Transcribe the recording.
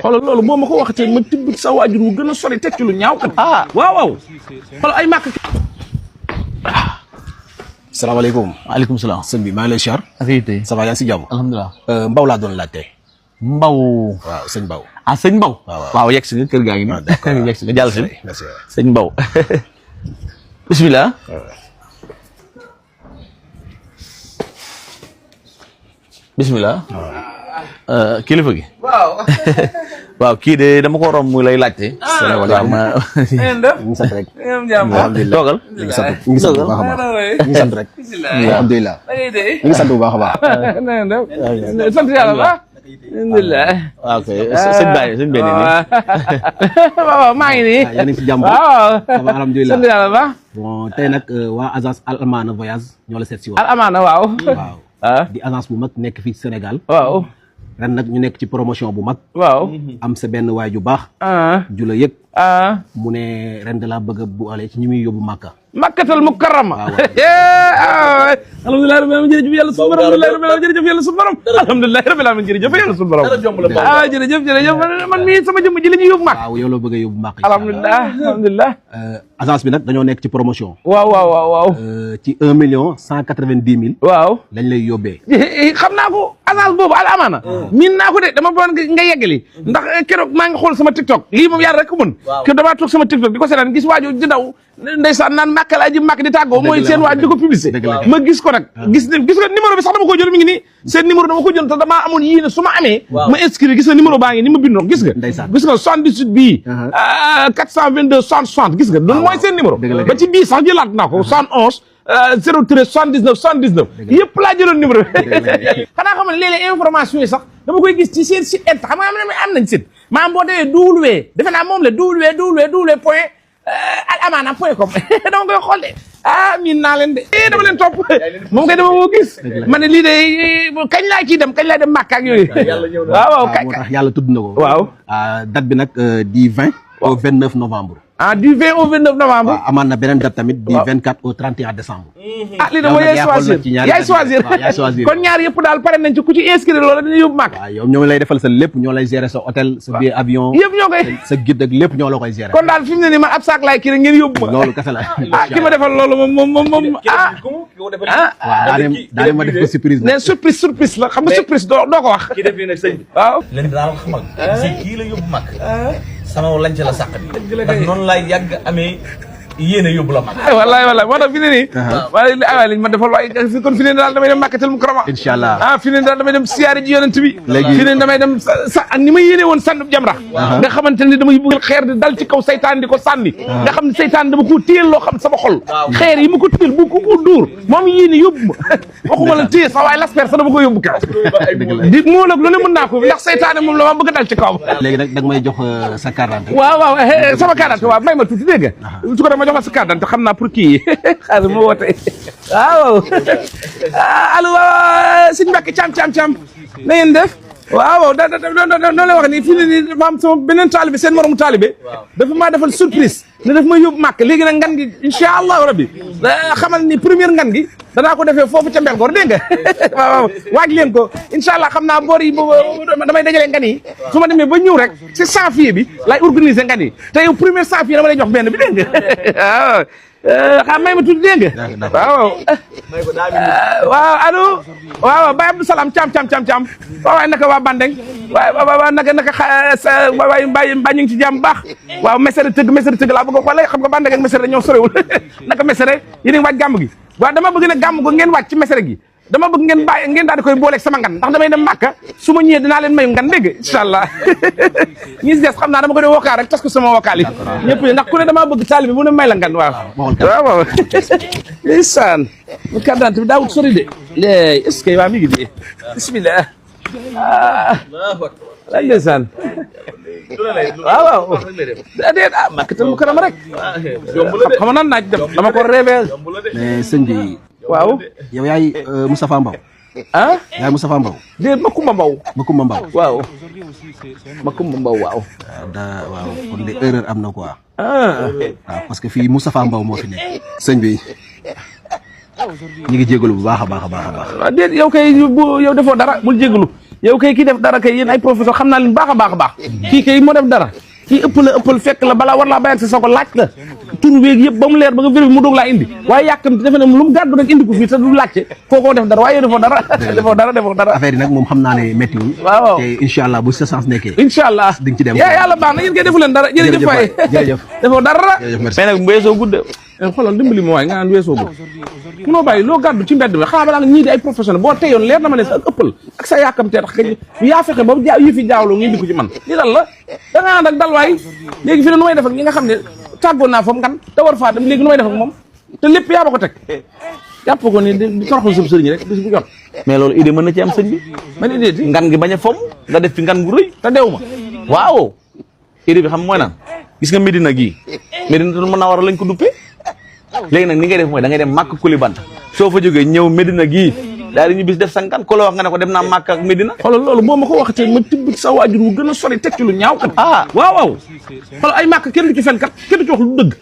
xoolal loolu boo ma ko waxatee ma tibb sa waajur wu gën a sori teg ci lu ñaaw kat. waaw xoolal ay màkk. salaamaaleykum. waaleykum salaam. sëñ bi maa ngi lay siyaar. akay ça va yaa ngi si jàmm. alhamdulilah. Mbaw laa doon laajte. Mbaw. waaw sëñ Mbaw. sëñ Mbaw. waaw yegg si nga kër gaa ngi nii. d'accord yegg si nga jàll si. merci. sëñ Mbaw. bisimilah. bisimilah. kilifa gi. waaw kii de dama ko romb mu lay laajte. salaamaaleykum. ñu ngi sant rek. alhamdulilah toogal. ñu ngi sant bu baax a baax. ñu ngi sant rek. alhamdulilah. ñu ngi sant bu baax a baax. sant yàlla ba. alhamdulilah. ok sëñ Baye sëñ Baye nii. waaw maa ngi nii. yéen a ngi si jàmm. waaw. alhamdulilah. sant yàlla ba. bon tey nag waa agence Al Amana voyage ñoo la seet si woon. Al Amana waaw. waaw. di agence bu mag nekk fii Sénégal. waaw. ren nag ñu nekk ci promotion bu mag. waaw. am sa benn waay ju baax. ju la yëg. mu ne ren de la bëgg a bu ale ci ñi muy yóbbu Màkka. Makkatal Mukarrama. alhamdulilah rabbil alamin jërëjëf yàlla suñu borom alhamdulilah rabbil alamin jërëjëf yàlla suñu borom alhamdulilah rabbil alamin jërëjëf yàlla suñu borom jërëjëf man mii sama jëmm ji la ñuy yóbbu Màkka. waaw yow la bëgg a yóbbu Màkka. alhamdulilah. agence bi nag dañoo nekk ci promotion. waaw. ci 1.190.000. waaw. lañ lay yóbbee. xam naa ko agence boobu Al Amana. miin naa ko de dama doon nga yeggali. ndax keroog maa ngi xool sama TikTok lii moom yàlla rek ko mën. keroog damaa toog sama TikTok di ko seetaan gis waaju di daw ndeysaan naan Màkka laa ji Màkka di tàggoo mooy seen waaj di ko publicité. ma gis ko nag gis nga numéro bi sax dama ko jël mi ngi nii seen numéro dama ko jël te damaa amoon yii ne su ma amee ma inscrire gis nga numéro baa ngi ni ma bindoon gis nga 78 bii 422 60 gis nga loolu mooy seen numéro ba ci bii sax jëlaat naa ko 71 013 79 79 yëpp laa jëloon numéro bi xanaa xam ne léeg-léeg information yi sax dama koy gis ci seen site internet xam nga am nañ site maanaam boo demee defe naa moom la www point alamana.com dama koy xool de miin naa leen de dama leen topp moom kay dama moo gis ma ne lii de kañ laa ciy dem Màkka ak yooyu waaw moo tax yàlla tudd na ko. waaw date bi nag di 20 au 29 novembre. du 20 au 29 novembre. waaw amaan na beneen date tamit. di 24 au 31 décembre. lii de mooy yaay choisir kon ñaar yëpp daal pare nañ ci ku ci inscrire loolu dañuy yóbbu Màkka. waaw yow ñoo lay defal sa lépp ñoo lay gérer sa hôtel sa billet avion. yëpp ñoo koy sa guide ak lépp ñoo la koy gérer. kon daal fi mu ne nii man ab saak laay kii rek ngeen yóbbu ma. loolu kese la. ki ma defal loolu moom daane ma def ko surprise. ne surprise la xam nga surprise doo ko wax. ki def nii nag sëñ bi. waaw leen daal ko xamal. si kii la yóbbu Màkka. sama lañ ca la sàq bi. ndax noonu laay yàgg amee yéene yóbbu la Màkka. wallaay moo tax fi ne nii. waaye liñ ma defal waaye kon fi ne daal damay dem Makkatal Mukarrama. incha allah fi ne daal damay dem siyaare ji yonent bi. léegi fi ne damay dem sa ni ma yéene woon sànni jamra. nga xamante ne damay bëgg xeer di dal ci kaw saytaan di ko sànni. nga xam ne saytaan dama ko téyel loo xam sama xol. xeer yi ma ko téyel bu ko dóor moom yéene yóbbu ma waxuma la téye sax waaye l'asper sax dama ko yóbbu kaw. di moo nag lu ne mën naa ko ndax saytaane moom la ma bëgg a dal ci kaw. léegi nag da nga may jox sa carte d'identité. waaw sama carte d'identité waaw may ma tuuti dégg nga su ko def ma jox ma sa carte d'identité xam naa pour kii xaaral ma woote waaw allo waaw sëñ Mbacke Thiam na ngeen def waaw noonu la wax nii fii nii dafa am sama beneen taalibe seen moromu taalibe dafa maa defal surprise ne daf ma yóbbu Màkka léegi nag ngan gi incha allahu rabbi xamal ni première ngan gi danaa ko defee foofu ca Mbelgoor dégg nga waaw waaj leen ko incha allah xam naa boor yi damay dajale ngan yi su ma demee ba ñëw rek si janvier bi laay organiser ngan yi te yow première janvier dama lay jox benn bi dégg nga waaw may ma tudd dégg nga waaw allo waaw Baye Abdou Salam Thiam waaye naka waa Bandeng waaye naka waaye mbaa ñu ngi ci jàmm baax waaw mesere tëgg laa bëgg a xoolee xam nga Bandeng ak mesere dañoo sorewul naka mesere yéen a ngi waaj gàmm gi waaw dama bëgg nag gàmm go ngeen wàcc ci mesere gi dama bëgg ngeen daal di koy booleeg sama ngan ndax damay dem Màkka su ma ñëwee dinaa leen mayu ngan dégg incha allah ñi si des xam naa dama ko doon wokkaal rek tas ko sama wokkaal yi ñëpp ndax ku ne damaa bëgg taalibe bu ne may la ngan waaw ndeysaan mu carte d'identité bi daawut sori de léegi est-ce que waa mi ngi dee bismillah lay ndeysaan waaw déet Makkatal Mukarrama rek xam nan naaj dem dama ko rêvé mais sëñ bi waaw yow yaay Moustapha Mbaw. yaay Moustapha Mbaw. déet Makumba Mbaw. waaw Makumba Mbaw waaw. waaw kon de erreur am na quoi. waaw parce que fii Moustapha Mbaw moo fi nekk. sëñ bi ñu ngi jégalu bu baax a baax. waaw déet yow kay yow defoo dara bul jégalu yow kay kii def dara kay yéen ay professeur xam naa leen baax a baax kii kay moo def dara kii ëppal fekk la balaa war laa bàyyi sa ko laaj la tur weeg yëpp ba mu leer ba nga vérifié mu doog laa indi waaye yàkkamti defe ne lu mu gàddu nag indi ko fii te du laajte kookoo def dara waaye defoo dara affaire yi nag moom xam naa ne méttiwul waaw te incha allah bu sa chance nekkee incha allah di nga ci dem yàlla baax na yéen kay defu leen dara jërëjëf Faye jërëjëf defoo dara mais nag weesoo gudde xoolal dimbali ma waaye nga naan weesoo gudd munoo bàyyi loo gàddu ci mbedd mi xanaa balaa nga ñii di ay professionnel boo teyoon leer na ma ne sa ëppal ak sa yàkkamtee tax yaa fexe ba yëfi jaawloo ngi indi ko ci man li dal la da nga ànd ak dal waay léegi fi ne nu may def ak ñi nga xam ne tàggoon naa foofu ngan te war faa dem léegi nu may def ak moom te lépp yaa ma ko teg jàpp ko ni di toroxal sam sëriñ rek bis bu jot mais loolu idée mën na ci am sëñ bi man idée ti ngan gi bañ a fomm nga def fi ngan gu rëy te dew ma waaw idée bi xam mooy naan gis nga Medina gii Medina mën naa war a lañ ko duppee léegi nag ni ngay def mooy da ngay dem màkk Koulibantang soo fa jógee ñëw Medina gii daal di ñu bis def sankan ko la wax nga ne ko dem naa màkk ak Medina xoolal loolu boo ma ko waxatee ma tibb sa waajur wu gën a sori teg ci lu ñaaw kat ah waaw xoolal ay màkk kenn du ci fen kat kenn du ci wax lu dëgg